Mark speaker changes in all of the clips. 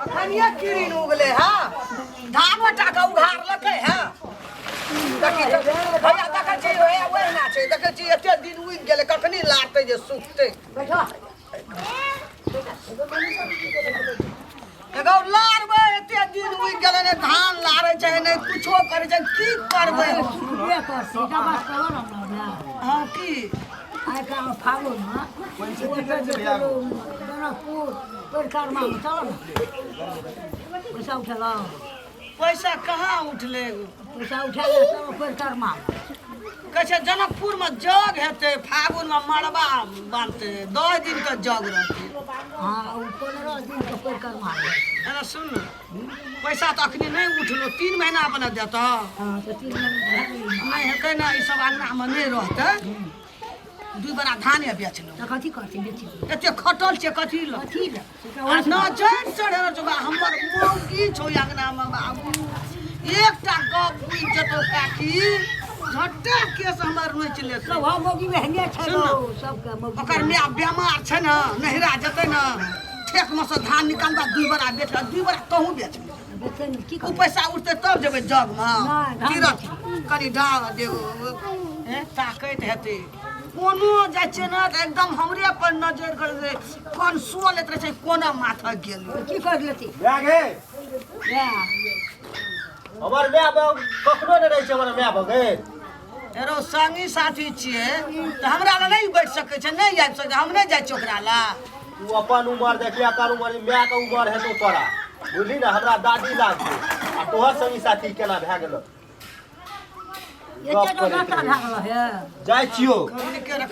Speaker 1: अखनिये किरिन उगले हँ धानो टा के उघारलकै हँ। देखी तऽ भैया, देखै छी ओहे ओहिना छै। देखै छी एते दिन उगि गेलै, कखनी लागतै जे सुखतै। एगो लारबै, एते दिन उगि गेलै, ने धान लारै छै ने कुछो करै छै, की करबै?
Speaker 2: सुखबे करतै, एकटा बात कहबो ने हमरा ओकरा।
Speaker 1: हँ, की?
Speaker 2: आइ काल्हि फागुनमे ओतऽ जे जनकपुर परिक्रमामे चल ने, पैसा उठेलहुँ?
Speaker 1: पैसा कहाँ उठलै?
Speaker 2: पैसा उठा ले, चलो परिक्रमा।
Speaker 1: कहै छै जनकपुरमे जग हेतै फागुनमे, मड़बा बान्हतै, 10 दिनके जग रहतै।
Speaker 2: हँ, ओ 15 दिनके परिक्रमा रहै।
Speaker 1: एना सुन ने, पैसा तऽ अखनी नहि उठलो, 3 महीना अपने देतऽ।
Speaker 2: हँ, तऽ 3 महीना भए गेलै।
Speaker 1: नहि हेतै ने, ई सब अङ्गनामे नहि रहतै, 2 बड़ा धाने बेच लेबै।
Speaker 2: तऽ कथी करतै बेची?
Speaker 1: एते खटल छै कथी लए?
Speaker 2: कथी लए?
Speaker 1: आ नजरि चढ़ेने छौ बा, हमर मौगी छौ अङ्गनामे बाबू। एकटा गप बुझि जेतौ काकी, झट्टा केस हमर नोचि लेतै।
Speaker 2: सब हम मौगी महंगे छै।
Speaker 1: सुन ने।
Speaker 2: सबके मौगी
Speaker 1: ओकर माय बेमार छै ने, नहिरा जेतै ने, ठेकमे सँ धान निकालबा, 2 बड़ा बेच, 2 बड़ा तहूँ बेच।
Speaker 2: बेचै ने की
Speaker 1: ओ
Speaker 2: करबै?
Speaker 1: पैसा उठतै तब जेबै जगमे।
Speaker 2: नहि, धान
Speaker 1: तीरथ कनि डाल देबो, ताकैत हेतै। कोनो जाइ छियै ने तऽ एकदम हमरे पर नजरि करै छै, कनसुओ लैत रहै छै, कोना माथा गेल।
Speaker 2: की कर लेती?
Speaker 3: माय गे।
Speaker 2: वएह।
Speaker 3: हमर माय बाप कखनो नहि रहै छै, हमर माय बगैर।
Speaker 1: एरो संगी साथी छियै तऽ हमरा लग नहि बैठ सकै छै, नहि आबि सकै, हम नहि जाइ छियै ओकरा लग।
Speaker 3: तू अपन उमर देखिया, एकर उमर, माय के उमर हेतौ तोरा, बुझली ने? हमरा दादी लागतौ आ तोहर संगी साथी केना भए गेलौ?
Speaker 2: एते
Speaker 3: गप
Speaker 2: तो
Speaker 3: करैत
Speaker 2: नाश्ता
Speaker 3: रहै।
Speaker 2: भए गेल हे।
Speaker 3: जाइ छियौ।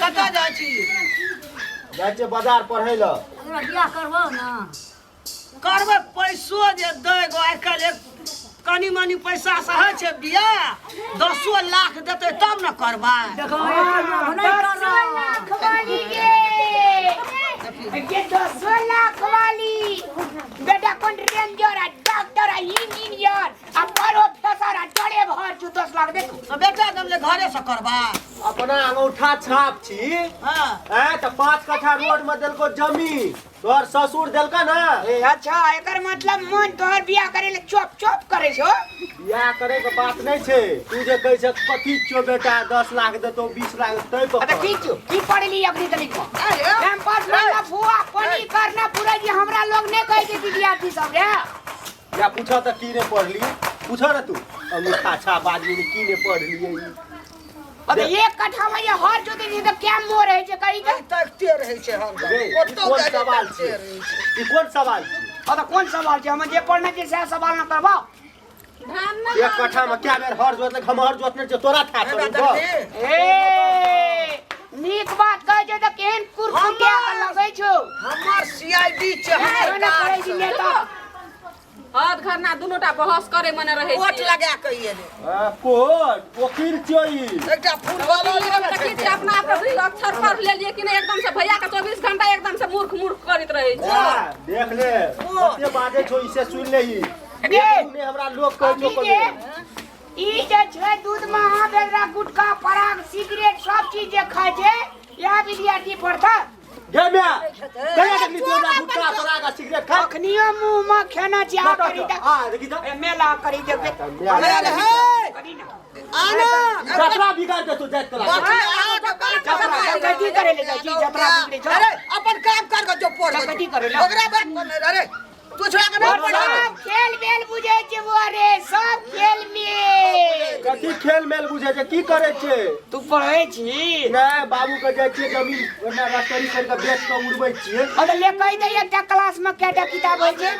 Speaker 1: कतऽ जाइ छी?
Speaker 3: जाइ छियै बाजार पढ़ै लए।
Speaker 2: ओकरा बियाह करबो ने?
Speaker 1: करबै, पैसो जे दै गो। आइ काल्हि एक कनि मनि पैसा से होइ छै बियाह? 10 लाख देतै तब ने करबै।
Speaker 2: देखो, एते लोभ नहि
Speaker 4: 10
Speaker 2: करब।
Speaker 4: लाख वाली गे, ये 10 लाख वाली बेटा कौन रेंजर आ डॉक्टर आ इंजीनियर आ प्रोफेसर आ ड्राइवर छौ, 10 लाख देखो।
Speaker 1: तऽ बेटा जमले घरे से करबै।
Speaker 3: अपना अंगूठा छाप छी।
Speaker 1: हँ।
Speaker 3: ऐं तऽ 5 कट्ठा रोड में देलको जमीन, तोहर ससुर देलका ना।
Speaker 4: ए अच्छा, एकर मतलब मन तोहर बियाह करे ले चोप चोप करे छो।
Speaker 3: बियाह करे के बात नहीं छै, तू जे कहै छै कथी छो बेटा, 10 लाख देतो, 20 लाख तै पर।
Speaker 4: अरे की छो, की पढ़ली अखनी तलिक में?
Speaker 1: अरे
Speaker 4: कैंपस में लफुआ पनी करना पूरा जी हमरा लोग नहीं कहे छै विद्यार्थी सब रे।
Speaker 3: या पूछा तऽ की नहीं पढ़ली, पूछा ना तू अंगूठा छाप आदमी ने की नहीं पढ़ली ई।
Speaker 4: अबे एक कट्ठा में ये हर जोते छै तऽ क्या मोर है छै कही तऽ?
Speaker 1: तकते रहै छै हम।
Speaker 3: रे, ई
Speaker 1: ओतौ
Speaker 3: कोन
Speaker 1: जाइ छै,
Speaker 3: सवाल
Speaker 1: तकते
Speaker 3: छै?
Speaker 1: रहै छै।
Speaker 3: ई कोन सवाल छै?
Speaker 4: अबे कोन सवाल छै? हम जे पढ़ने छियै सएह सवाल न करबौ।
Speaker 5: धान नहि
Speaker 3: एक कट्ठा में क्या बेर हर जोतलक? हम हर जोतने छियै, तोरा था
Speaker 1: हे बा,
Speaker 3: छौ।
Speaker 1: देखही।
Speaker 4: ए नीक बात कहै छै तऽ केहन कुरकुटिया के लगै छौ।
Speaker 1: हमर सीआईडी छै, हमर
Speaker 4: एहन करै छी
Speaker 1: काज।
Speaker 4: नेता।
Speaker 5: हद घरना दुनू टा बहस करे मने रहे
Speaker 1: कोट
Speaker 5: छियै।
Speaker 1: लगा के एलै।
Speaker 3: कोट वकील छियो ई।
Speaker 1: एकटा फुटबॉल
Speaker 5: देखै छियै अपना आप के दुई अक्षर पढ़ लेलियै कि नहि, एकदम से भैया के 24 घंटा एकदम से मूर्ख मूर्ख करैत रहै छै।
Speaker 3: जा, देख ले कते बाजै छौ, ई से सुन ले ई।
Speaker 4: गे।
Speaker 3: ने हमरा लोग कहै छौ
Speaker 4: अभी
Speaker 3: कहियो।
Speaker 4: जे ई जे छै दूध में अहाँ बेरा गुटखा पराग सिगरेट सब चीज जे खाइ छै, इएह विद्यार्थी पढ़ता।
Speaker 3: गे म्या, कहिया देखली तू हमरा गुटखा पराग आ सिगरेट खाइ?
Speaker 4: अखनियो मुंह में खेना छी आ करी त।
Speaker 3: आ देखी त।
Speaker 4: ए मेला करी देबे।
Speaker 3: म्या,
Speaker 1: अरे हे
Speaker 4: करी ना।
Speaker 1: आना।
Speaker 3: जतरा बिगाड़ देतो जाइत तोरा।
Speaker 1: बाकी अहाँके बात
Speaker 4: जतरा डकैती करे ले जाइ छी, जतरा बिगड़े छौ।
Speaker 1: अरे अपन काम कर के जो पढ़
Speaker 4: डकैती करे ले।
Speaker 1: ओकरा बात पर नहीं। अरे तू छोड़ा के नहीं पढ़।
Speaker 4: सब खेल मेल बुझै छै वो रे, सब खेल मेल।
Speaker 3: कथी खेल मेल बुझै छै? की करै छै?
Speaker 4: तू पढ़ै छी?
Speaker 3: नहि, बाबू के जाइ छियै जमीन ओहिना रजिस्ट्री करि के बेच के उड़बै छियै।
Speaker 4: अरे ले कहि दे, एकटा क्लास में कएटा किताब होइ छै?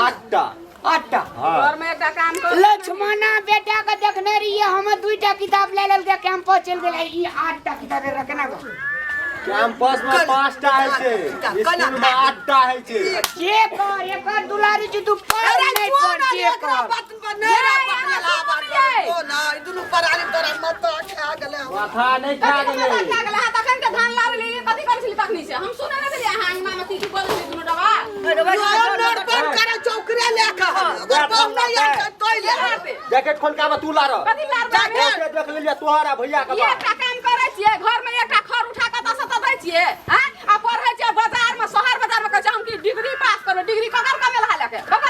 Speaker 3: 8टा।
Speaker 4: 8टा।
Speaker 3: हँ।
Speaker 5: घर में एकटा काम कर।
Speaker 4: लक्ष्मणा बेटा के देखने रहिए हम, 2टा किताब ले लेलकै, कैंपस चलि गेलै। ई 8टा किताब एकरा केना गो?
Speaker 3: कैंपस में 5टा होइ छै, स्कूल में 8टा होइ छै।
Speaker 4: के कर एकर दुलारी छै, तू पढ़
Speaker 1: अरे
Speaker 4: नहि
Speaker 1: जो
Speaker 4: पढ़
Speaker 1: ना
Speaker 4: के
Speaker 1: एकरा
Speaker 4: कर
Speaker 1: बात पर नहीं रे पकड़ल आवाज ओ ना, ई दुनू परानी तोरा माथा खा गेलै।
Speaker 3: माथा नहि खा गेलै।
Speaker 5: लागल अहाँ तखन के धान लाबै लिए कथी करै छली तखनी से हम सुनै नहि छलियै, अहाँ अंगना में की की बोलै छली दुनू डबा।
Speaker 1: नोटबंद करे चौकरे ले के अगर बहु नहीं आते तो ले।
Speaker 3: जैकेट खोल के आबऽ तू लार।
Speaker 5: कथी लारबै?
Speaker 3: जैकेट देख लेलियै तोहर आ भैया के बात।
Speaker 5: एकटा काम करै छियै, घर में एकटा खर उठा कऽ तऽ दै छियै आँय, आ पढ़ै छियै बाजार में, शहर बाजार में, कहै छै हम कि डिग्री पास करबै। डिग्री ककर कमेलहा लए के? ककर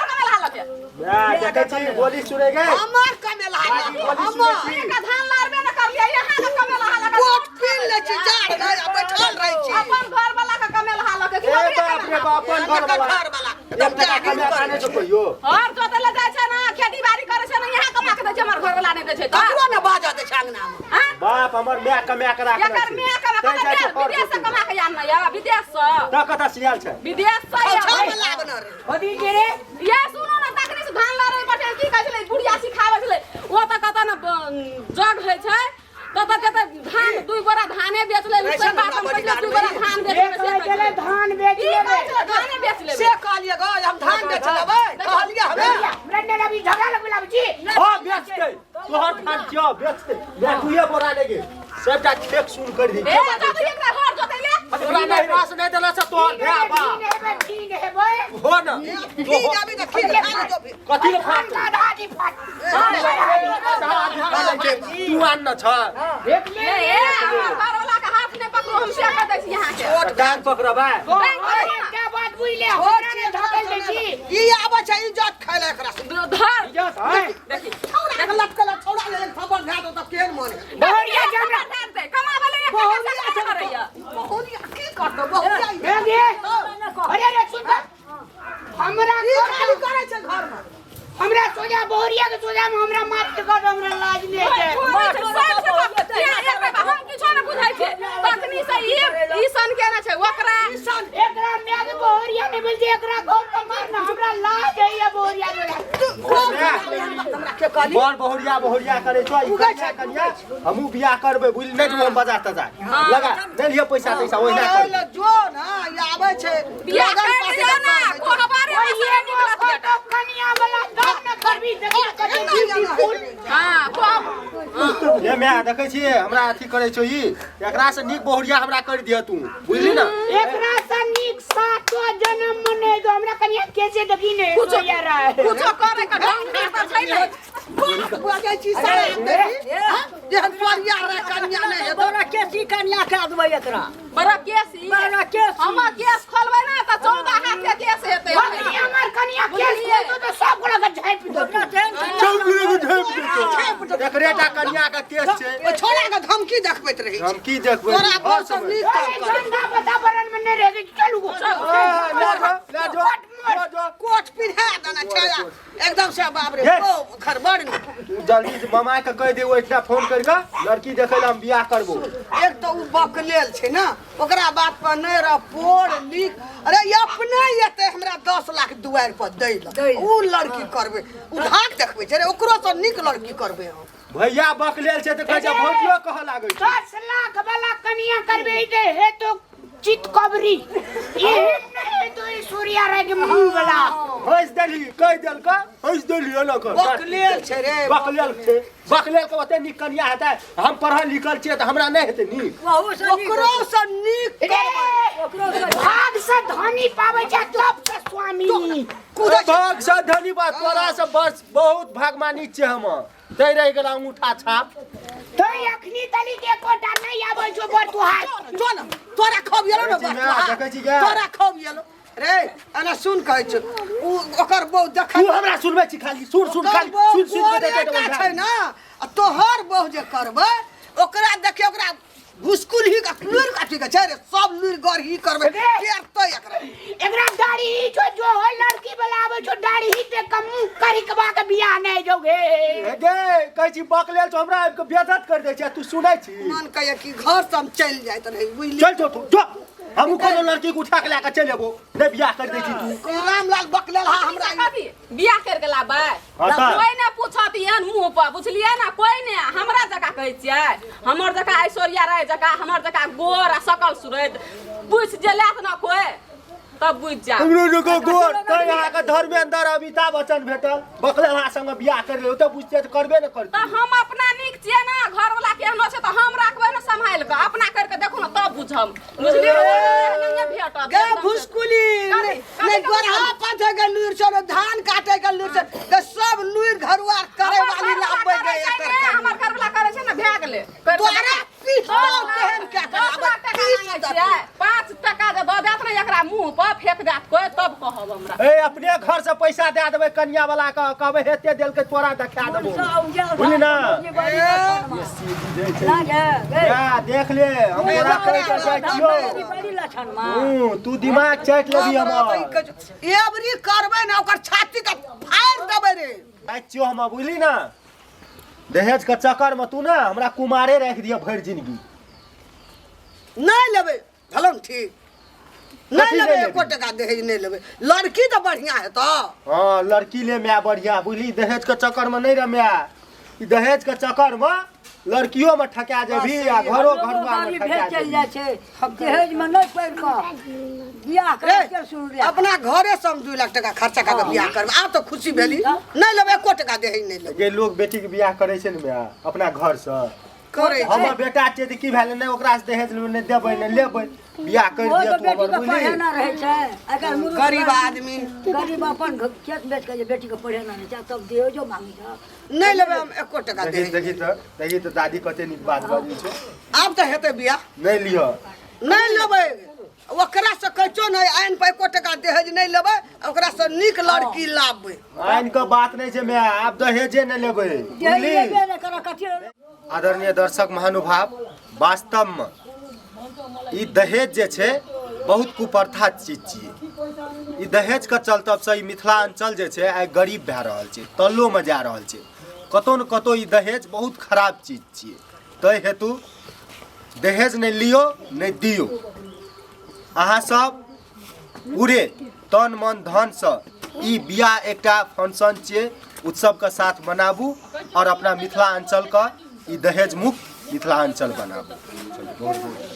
Speaker 3: माय देखै छी बोली सुनै गे
Speaker 1: हमर कमेला
Speaker 3: बाजी बोली
Speaker 1: हमर
Speaker 3: सुनै छी
Speaker 5: के धान लारबे न करलियै यहाँ के कमेला हालक
Speaker 1: कोट पीन लै छी जाड़ नै आ बैठल रहै छी
Speaker 5: अपन घर वाला के कमेला हालक कि
Speaker 3: ए
Speaker 5: ओकरे
Speaker 3: बाप रे
Speaker 5: कमेला
Speaker 3: बाप अपन घर
Speaker 1: एकर
Speaker 3: वाला
Speaker 1: घर वाला
Speaker 3: एक टका कमा खाने छौ कहियो
Speaker 5: और जोते ले जाइ छै ना खेती बाड़ी करे छै ना यहाँ कमा के दै छै हमर घर वाला नहि दै छै तऽ
Speaker 1: ककरो ने बाजऽ दै छै अंगना मे
Speaker 5: आँय?
Speaker 3: बाप हमर माय कमा के राखने
Speaker 5: एकर
Speaker 3: छै
Speaker 5: माय कमा
Speaker 3: तैं
Speaker 5: के
Speaker 3: जाइ छै
Speaker 5: विदेश
Speaker 3: पर
Speaker 5: से कमा के आनने यऽ विदेश से
Speaker 3: तऽ कतऽ सियाल छै
Speaker 5: विदेश से
Speaker 1: छौछा
Speaker 5: यऽ
Speaker 1: वाला बना रे
Speaker 4: कथी के रे
Speaker 5: ये सुनू ने तखनी से धान लड़ै बैठे की कहै छलै बुढ़िया सिखाबै छलै ओ तऽ कतऽ ने जग होइ छै ततऽ कतऽ धान दुई बोरा धाने बेच लेबै
Speaker 1: ऐसा
Speaker 5: से बात
Speaker 1: हमरा
Speaker 5: हम कहै
Speaker 1: बड़ी
Speaker 5: छलै दुई बोरा धान बेच
Speaker 4: एक
Speaker 5: लेबै से
Speaker 4: कहै
Speaker 5: कहै
Speaker 4: छलै
Speaker 5: छलै।
Speaker 4: धान बेच
Speaker 5: ई
Speaker 4: लेबै
Speaker 5: कहै छलै धाने बेच लेबै
Speaker 1: से कहलियै गो हम धान बेच लेबै कहलियै हमे
Speaker 4: हमरा ने अभी झगड़ा लगबे लाबै छी
Speaker 3: हँ बेचतै तोहर धान छियौ बेचतै माय दुइये बोरा नहि गे सबटा ठेक सुन कर दी
Speaker 5: ए जब एकरा हर जोतै ले
Speaker 3: तोरा नहि पास नहि देला से तोहर भाय बाप
Speaker 4: हेबै ठीक हेबै
Speaker 3: हो न
Speaker 1: खी जाबी तऽ खी खा ले जो भी
Speaker 3: कथी ले
Speaker 4: धान
Speaker 3: फाट
Speaker 4: का आधा आधी फाट
Speaker 3: तू आन न छ
Speaker 4: देख ले
Speaker 5: ए हमर घरवाला के हाथ नहि पकड़ू हम से कह दै छी यहाँ के
Speaker 3: टांग पकड़बै
Speaker 4: क्या बात बुझ ले हमरा ने धकेल दै छी
Speaker 1: ई आबै छै इज्जत खाय ले एकरा से
Speaker 5: धर
Speaker 3: इज्जत है
Speaker 5: देखी
Speaker 1: छौड़ा के लटकल छौड़ा ले थप्पड़ धए दो तऽ केहन मन है
Speaker 4: बहुरिया हमरा
Speaker 5: कमाबै ले
Speaker 1: बहुरिया
Speaker 5: एक करैया
Speaker 1: बहुरिया की करतौ बहुरिया ई
Speaker 4: गे अरे रे सुन त हमरा
Speaker 1: खाली करै छै घर मे
Speaker 4: हमरा सोजा बहुरिया के सोजा में हमरा मार के कर हमरा लाज नहीं है
Speaker 5: हम किछो नहि बुझै छियै तखनी से ई ई सन केने छै ओकरा
Speaker 4: एकरा माय के बहुरिया नहीं बोलते एकरा घर पर मारना हमरा लाज है ये बहुरिया जोड़ा
Speaker 1: हमरा के कहली
Speaker 3: बड़ बहुरिया बहुरिया करे छौ ई कनिया कनिया हमहूँ बियाह करबै बुझली नहि देबो हम बाजार तजार लगा नहि लिअ पैसा तैसा ओहिना
Speaker 1: अरे
Speaker 3: करबै
Speaker 1: ले जो ना ई आबै छै
Speaker 5: बियाह
Speaker 1: लगन
Speaker 5: कर
Speaker 1: पाती
Speaker 5: लिअ ना
Speaker 1: करबै।
Speaker 5: कोहबारे
Speaker 4: ओए
Speaker 5: में
Speaker 4: ये
Speaker 5: से निकलत बेटा
Speaker 4: तो कनिया वाला दाम न करबी देखी कते ब्यूटीफुल
Speaker 5: हां कोह
Speaker 3: ये माय देखै छियै हमरा अथी करै छौ ई एकरा से नीक बहुरिया हमरा कर दिह तू बुझली ना
Speaker 4: एकरा से नीक सातो जन्म में नहीं दो हमरा कनिया कैसे देखी ने
Speaker 5: कुछो
Speaker 4: यार है
Speaker 5: कुछो करे के ढंग ढंग तऽ छै नहि
Speaker 1: बात बजै छी सारा देखी जे हम परिया रे कन्या नहि हेतौ
Speaker 2: बड़ा केसी कन्या के देबै एकरा
Speaker 5: बड़ा केस ई
Speaker 2: बड़ा केस ई।
Speaker 5: हमर केस खोलबै ना तऽ 14 हाथ के केस हेतै
Speaker 4: कनिया हमर कनिया केस खोल दो तो सब गोला के झापि दो
Speaker 2: ओकरा तेहन कन्या
Speaker 3: एकरे टा कनिया के केस छै
Speaker 1: ओइ छोड़ा के धमकी देखबैत रहै छै
Speaker 3: हम की देखबै
Speaker 1: तोरा
Speaker 3: हर
Speaker 1: बहुत
Speaker 3: समय।
Speaker 1: नीक काम
Speaker 4: अरे
Speaker 1: करै
Speaker 4: धंधा वातावरण में नहीं रह चलू गो
Speaker 3: आ, ले जो ले जो ले जो
Speaker 1: कोट पिन्हा देने छै एकदम से बाप रे
Speaker 3: ये।
Speaker 1: ओ घर बड़ नीक।
Speaker 3: तू जल्दी से मामा के कहि दे ओहिठिना फोन करि के लड़की देखै लए हम बियाह करबो
Speaker 1: एक तऽ ओ बकलेल छै ने ओकरा बात पर नहि रह पोर लिख अरे ई अपने एतै हमरा 10 लाख दुआरि पर दै लए ओ लड़की करबै ओ धाक देखबै छै रे ओकरो सँ नीक लड़की करबै हम
Speaker 3: भैया बकलेल छै तऽ कहै छै भौजियो कहऽ लागै छै
Speaker 4: 10 लाख वाला कनिया करबे दे हे तो चित कबरी ये नहीं तो ई सूर्या रे के मुंह वाला
Speaker 3: हँसि देली कहि देलक हँसि देली एना कर
Speaker 1: बकलेल छै रे
Speaker 3: बकलेल छै बकलेल के ओते नीक कनिया हेतै हम पढ़ल लिखल छियै तऽ हमरा नहि हेतै नीक
Speaker 2: ओहू से नीक
Speaker 1: ओकरो सँ नीक
Speaker 4: रे
Speaker 2: ओकरो से
Speaker 4: भाग से धनी पावे छै तब से स्वामी
Speaker 1: कूदै छै
Speaker 3: भाग से धनी बा तोरा से बस बहुत भागमानी छियै हम तै रहि गेल अंगूठा छाप
Speaker 4: तो अखनी तली के कोटा नहीं आबै छौ बर तुहार
Speaker 1: जो न तोरा खब गेलो ने
Speaker 3: देखै छी
Speaker 1: बस
Speaker 3: माय, देखै छी गे।
Speaker 1: तोरा खब गेलो रे एना सुन कहै छौ उ ओकर बहु देखै
Speaker 3: तू हमरा सुनबै छी खाली सुन सुन
Speaker 1: ओकर
Speaker 3: खाली
Speaker 1: बहु
Speaker 3: सुन सुन के
Speaker 1: गोरे
Speaker 3: देखै
Speaker 1: टा छै ने आ तोहर बहु जे करबै ओकरा देखियौ ओकरा भुसकुल ही लुरि काटी के छै रे सब लुरि गढ़ ही करबै
Speaker 4: रे।
Speaker 1: केरतै एकरा
Speaker 4: एकरा दाढ़ी ही छौ जो हो लड़की वाला आबै छौ दाढ़ी ही देख के मुंह करी के बा के बियाह नहीं जोगे
Speaker 3: गे कहै छी बकलेल छौ हमरा आबि के बेइज्जत कर दै छै तू सुनै छी
Speaker 1: मन कहैया कि घर से हम चलि जाइत रही बुझली
Speaker 3: चल जो तू जो हमहूँ कोनो लड़की के उठा के लए के चलि एबो नहि बियाह कर दै छी तू
Speaker 1: रामलाल बकलेल हा हमरा
Speaker 5: कथी बियाह कर के लाबै
Speaker 3: हाँ तऽ।
Speaker 5: कोई ने पूछत एहन मुंह पर बुझलियै ना कोई ने हमरा जकाँ कहै छियै हमर जकाँ ऐश्वर्या राय जकाँ हमर जकाँ गोर आ सकल सुरैत पूछ जे लेत ना कोई तब बुझि जा
Speaker 3: हमरो जकाँ गोर तैं अहाँके धर्मेंद्र अमिताभ बच्चन भेटल बकलेला संगे बियाह कर ले तऽ बुझते तऽ करबे ने करतै
Speaker 5: तऽ हम अपना नीक छियै ना घरवला केहनो छै तऽ हम राखबै ने सम्हालि कऽ अपना करि कऽ देखू ने तब बुझब बुझलियै नहिये भेटत
Speaker 1: गे
Speaker 5: एकदम से।
Speaker 1: भुसकुली
Speaker 5: कथी?
Speaker 1: नहि
Speaker 5: कथी
Speaker 1: गोरहा पाथे के लुरि छौ ने धान काटे के लुरि छौ गे सब लुरि घरुआर करे
Speaker 5: हमर
Speaker 1: वाली
Speaker 5: घरवला
Speaker 1: लाबै
Speaker 5: करै
Speaker 1: गे
Speaker 5: छै
Speaker 1: एकर
Speaker 5: ने,
Speaker 1: कनिया।
Speaker 5: हमर घरवला करै छै ने भए गेलै करि कऽ
Speaker 1: तोरा
Speaker 5: देखू।
Speaker 1: पीठ
Speaker 5: दस
Speaker 1: तो
Speaker 5: लाख
Speaker 1: केहन कए के
Speaker 5: दस
Speaker 1: लाबै
Speaker 5: लाख टका
Speaker 1: पीठ
Speaker 5: मांगै
Speaker 1: दऽ
Speaker 5: छियै 5 टका जे दऽ देत ने एकरा मुँह पर फेक देत कोइ तब कहब हमरा
Speaker 3: ए अपने घर से पैसा पैसा दए देबै कन्या वाला के, कहबै हेते देलकै तोरा देखा देबो, बुझली ना? बेसी बुझै छै। जा, देख ले, हम तोरा कहै के जाइ छियौ। हूँ, तू दिमाग चाटि लेबही हमर।
Speaker 1: एबरी करबै ने ओकर छाती के फाड़ि देबै रे।
Speaker 3: जाइ छियौ हम, बुझली ना? दहेज के चक्कर में तू ना हमरा कुमारे राखि दिया भरि जिंदगी।
Speaker 1: नहि लेबै भेलौ ठीक, नहि
Speaker 3: कथी
Speaker 1: लेबै
Speaker 3: नहि
Speaker 1: एको
Speaker 3: लेबही?
Speaker 1: टका दहेज नहि लेबै। लड़की तऽ बढ़िया हेतौ।
Speaker 3: हाँ, लड़की ले माय बढ़िया, बुझली? दहेज के चक्कर में नहीं रह माय, ई दहेज के चक्कर में लड़कियों में ठका जेबही आ घरो घरुआ में
Speaker 2: गाड़ी
Speaker 3: ठका
Speaker 2: भेज चलि
Speaker 3: जेबही।
Speaker 2: जाइ छै दहेज में नहि पड़ि कऽ बियाह
Speaker 1: रे,
Speaker 2: कर के सुन ले।
Speaker 1: अपना घरे से हम 2 लाख टका खर्चा कऽ के बियाह करबै, आब तऽ खुशी भेली। नहि लेबै एको टका दहेज नहि लेबै।
Speaker 3: जे लोग बेटी के बियाह करे छै ने माय, अपना घर से
Speaker 1: करै छै।
Speaker 3: हमर बेटा छै तऽ की भेलै, नहि ओकरा से दहेज लेबै, नहि देबै, नहि लेबै, बियाह करि
Speaker 2: ओ
Speaker 3: दिअ
Speaker 2: तऽ
Speaker 3: तू
Speaker 2: बेटी
Speaker 3: हमर,
Speaker 2: के
Speaker 3: बुझली?
Speaker 2: पढ़ेना रहै छै आइ काल्हि मुरुख
Speaker 1: गरीब
Speaker 2: आदमी
Speaker 1: आदमी।
Speaker 2: गरीब अपन खेत बेच के जे बेटी के पढ़ेना रहै छै, तब दहेजो मांगै छै।
Speaker 1: नहि लेबै हम एको टका
Speaker 3: देखी
Speaker 1: दहेज।
Speaker 3: देखी तऽ दादी कते नीक बात बजै छै।
Speaker 1: आब तऽ हेतै बियाह।
Speaker 3: नहि लिअ।
Speaker 1: नहि लेबै। ओकरा से कहै नहि आनि पर एको टका दहेज नहि लेबै, ओकरा से नीक लड़की लाबबै।
Speaker 3: आनि के बात नहि छै माय, आब दहेजे नहि लेबै,
Speaker 2: दहेज
Speaker 3: बुझली?
Speaker 2: लेबे नहि करऽ कथी।
Speaker 3: आदरणीय दर्शक महानुभाव, वास्तवमे ई दहेज जे छै बहुत कुप्रथा चीज छियै। ई दहेजके चलते ई मिथिलाञ्चल जे छै आइ गरीब भए रहल छै, तल्लोमे जा रहल छै। कतहु ने कतहु ई दहेज बहुत खराब चीज छियै। ताहि हेतु दहेज नहि लियौ, नहि दियौ। अहाँ सब पूरे तन मन धनसँ ई बियाह एकटा फंक्शन छियै, उत्सवके साथ मनाबू आओर अपना मिथिलाञ्चलके ई दहेज मुक्त मिथिलाञ्चल बनाबू। चलू, बहुत बहुत।